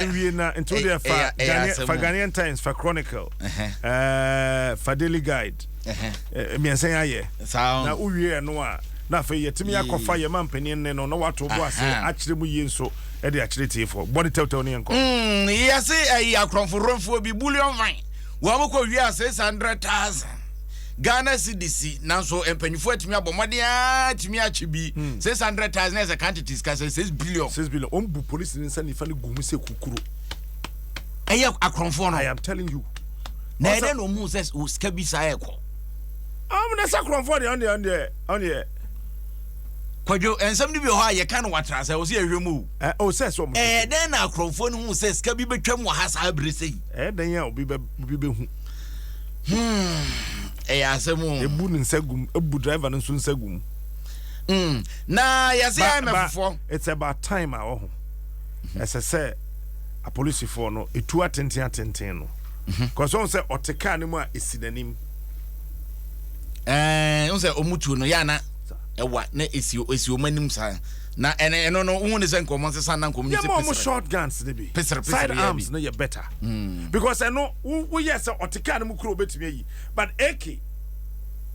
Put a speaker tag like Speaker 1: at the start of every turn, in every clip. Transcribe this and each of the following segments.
Speaker 1: Wie na nti wo deɛ fa Ghanaian fa Ghanaian Times, fa Chronicle, ɛɛ fa Daily Guide, mmiɛnsa yi ayɛ. Na wowie ɛno a, na afei yɛtumi akɔfa yɛn mampanin nne no na wato bo ase akyerɛ mu yie nso de akyerɛ tiefoɔ. Bɔ ne tɛwtɛw ne yɛnkɔ.
Speaker 2: Mm, yɛse ɛyi akorɔmfo bi bullion vine wɔn kɔ wie a 600,000 Ghana cedis, nanso mpanyinfoɔ atumi abɔ mmɔden ara atumi akye bi 600,000 ɛsɛ kan tete sika sɛ 6 billion.
Speaker 1: 6 billion. Wɔn bu polisi ne nsa nifa ne gu mu sɛ kukuro.
Speaker 2: Ɛyɛ akorɔmfoɔ no.
Speaker 1: I am telling you.
Speaker 2: Na ɛdɛ na ɔmu sɛ sika bi saa ɛkɔ.
Speaker 1: Ɔmo na sɛ akorɔmfoɔ deɛ, ɔno deɛ, ɔno deɛ, ɔno deɛ.
Speaker 2: Kwadwo, nsɛm no bi wɔ hɔ a yɛka no watra sɛ ɔsɛ yɛhwɛ mu o.
Speaker 1: Ɛ o sɛ sɛ ɔmo.
Speaker 2: Ɛyɛ dɛn na akorɔmfoɔ no hu sɛ sika bi bɛtwam wɔ ha saa bere sɛ yi?
Speaker 1: Ɛyɛ dɛn a obi bɛ hu?
Speaker 2: Ɛyɛ asɛm o.
Speaker 1: Ebu ne nsa gum, ebu driver no nso nsa gum.
Speaker 2: Na yɛsɛ IMF foɔ.
Speaker 1: It's about time a ɔho ɛsɛ sɛ apolisifoɔ no etu atenten atenten no. Kɔsɔn sɛ ɔte kaa no mu a esi n'anim.
Speaker 2: Ɛɛ n sɛ ɔmo tuo no yɛ ana ɛwa na esi ɔmo anim saa, na ɛnɛ ɛno no wohu ne sɛ nkɔmɔ nsesa na nkɔmɔ no
Speaker 1: sɛ pesere. Yɛ short guns ne bi.
Speaker 2: Pesere.
Speaker 1: Side arms no yɛ better. Because ɛno woyɛ sɛ ɔte kaa no mu kuro obetumi ayi, but AK,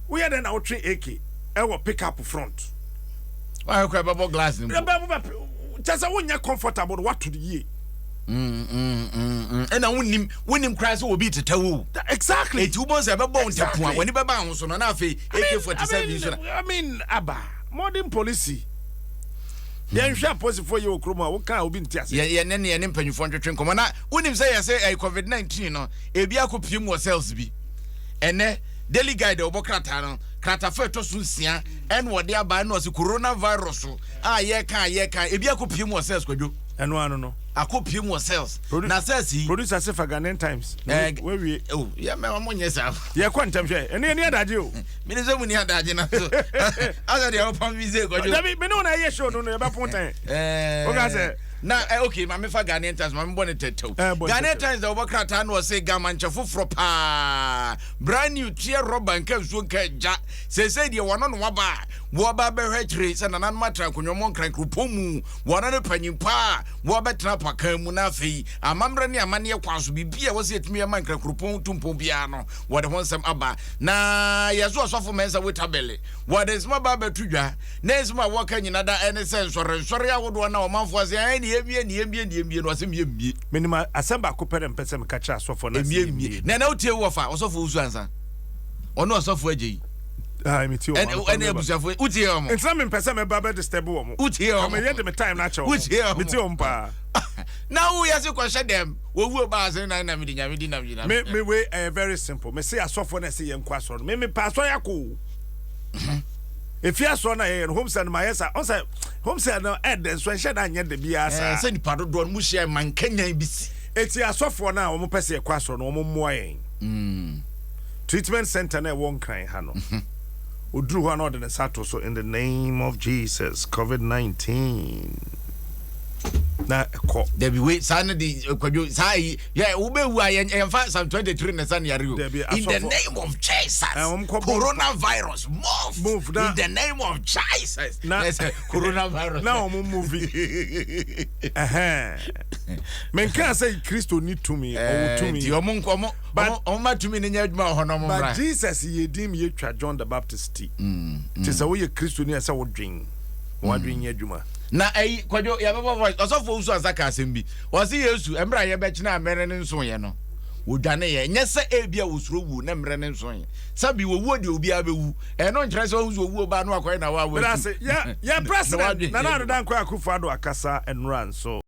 Speaker 1: woyɛ dɛ na wotwe AK ɛwɔ pick up front.
Speaker 2: Wahwɛ kora ɛbɛbɔ glass ne
Speaker 1: mu. Ɛbɛ bɛ kyɛ sɛ wonyɛ comfortable no wato no yie.
Speaker 2: Ɛna wonim koraa sɛ obi teta wo.
Speaker 1: Exactly.
Speaker 2: Eti wobɔ sɛ ɛbɛbɔ wo ntɛpo a w'ani bɛba ahosuo no na afei AK-47 so na.
Speaker 1: I mean, aba modern policy, yɛnhwɛ apolisifoɔ yɛ wɔ kurom a woka a obi nte ase.
Speaker 2: Yɛne ne yɛne mpanyinfoɔ ntwetwe nkɔmmɔ, na wonim sɛ yɛsɛ ɛyɛ COVID-19 no ebi akɔ pie mu wɔ cells bi. Ɛnɛ Daily Guide a wɔbɔ krataa no kratafa ɛtɔ so 6 ɛna wɔde aba, ɛna ɔsɛ coronavirus a yɛka ebi akɔ pie mu wɔ cells, Kwadwo.
Speaker 1: Ɛno ano no.
Speaker 2: Akɔ pie mu wɔ cells na cells yi.
Speaker 1: Producer se fa Ghanaian Times. Wawie.
Speaker 2: Oh, yɛ mɛ wɔn nyɛ saa.
Speaker 1: Yɛkɔ ntɛm, hwɛ ɛne ɛni adagye o.
Speaker 2: Mene sɛ mu ni adagye na so asa deɛ wɔpam mi sɛ, Kwadwo.
Speaker 1: Dabi, mene wɔn ayɛ show no yɛbɛpon tɛn. O ka sɛ.
Speaker 2: Na ok, maame fa Ghanaian Times, maame bɔ ne tɛtɛw. Ghanaian Times na wɔbɔ krataa no, ɔsɛ gamankyɛ foforɔ paa, brand new, teɛ rɔba nka nsuo nka agya. Seesei deɛ wɔno no waba a wɔba bɛhwɛ akyire sɛ nananom atra akonnwa mu nkrankropɔn mu, wɔno ne panyin paa wɔbɛtena pakan mu, na afei amammerɛ ne amanneɛ kwan so biribi a wɔsɛ yɛtumi yɛma nkrakuropɔn tumpɔn biara no, wɔde ho nsɛm aba. Na yɛso ɔsɔfo Mɛnsa Wetabele wɔde nsɛm aba abɛto dwa, na nsɛm a wɔka nyina da ɛne sɛ nsɔrensɔre ahodoɔ na ɔmanfoɔ sɛ ɛne yɛmmie ne yɛmmie ne yɛmmie no, ɔsɛ yɛmmie.
Speaker 1: Menim asɛm baako pɛ na mpɛ sɛ meka kyerɛ asɔfoɔ no.
Speaker 2: Ɛmmie mmie na ɛna wotie wɔ fa ɔsɔfo wusu ansa ɔne ɔsɔfo agye yi. Ɛne abusuafo, wotie wɔn.
Speaker 1: Ntina mempɛ sɛ mɛba bɛ disturb wɔn.
Speaker 2: Wotie wɔn.
Speaker 1: Kama de me time na akyɛ wɔn.
Speaker 2: Wotie wɔn.
Speaker 1: Metie wɔn paa.
Speaker 2: Na woyɛ se kɔhyɛ dɛm wɔwuo baa ase na mede Nyame di nam gyina.
Speaker 1: Me wei ɛyɛ very simple. Me se asɔfoɔ na ɛsɛ yɛn kɔ asɔre no, me mepɛ asɔre akɔ o. Efi asɔre na yɛyɛ no home cell no ma yɛ sa ɔn sɛ home cell no ɛdɛ nso ɛnhyɛ da nyɛ de biara saa.
Speaker 2: Sɛ nipa dodoɔ no mu hyia ma nkanyan bi si.
Speaker 1: Eti asɔfoɔ no a wɔn pɛ sɛ yɛkɔ asɔre no, wɔn mmoa yɛn. Treatment center na ɛwɔ Nkran ha no, oduru hɔ a na ɔde ne nsa ato so, "In the name of Jesus, COVID-19," na ɛkɔ.
Speaker 2: Dabi, wei saa no de, Kwadwo, saa yi yɛ wobɛwu a yɛmfa Psalm 23 ne sa ne yare o. "In the name of Jesus, coronavirus, move, move na, in the name of Jesus,"
Speaker 1: na
Speaker 2: coronavirus
Speaker 1: na wɔn move. Menka sɛ Kristo ni tumi, ɔwɔ tumi.
Speaker 2: Nti ɔmo nkɔ ɔmo ɔmo ma tumi ne nyɛ adwuma wɔ hɔ na ɔmo mmra.
Speaker 1: But Jesus yɛ din mi yɛtwa John the Baptist ti te sɛ woyɛ Kristo ni a sɛ wodwen ma wadwen nyɛ adwuma.
Speaker 2: Na ɛyi, Kwadwo, yɛbɛbɔ voice ɔsɔfo nso ansa ka asɛm bi. Ɔse Yesu mmerɛ a yɛbɛkyena a mmerɛ ne nsoeɛ no, wɔdwaneeɛ. Nyɛ sɛ ebi a wɔsuro wuo na mmerɛ ne nsoeɛ. Sɛbi wɔwuo deɛ obiara bɛwu. Ɛno nkyerɛ sɛ ɔhu sɛ owuo baa no akɔyɛ na
Speaker 1: wa watu. Yɛ President Nana Addo Dankwa Akufo-Addo akasa nnora nso.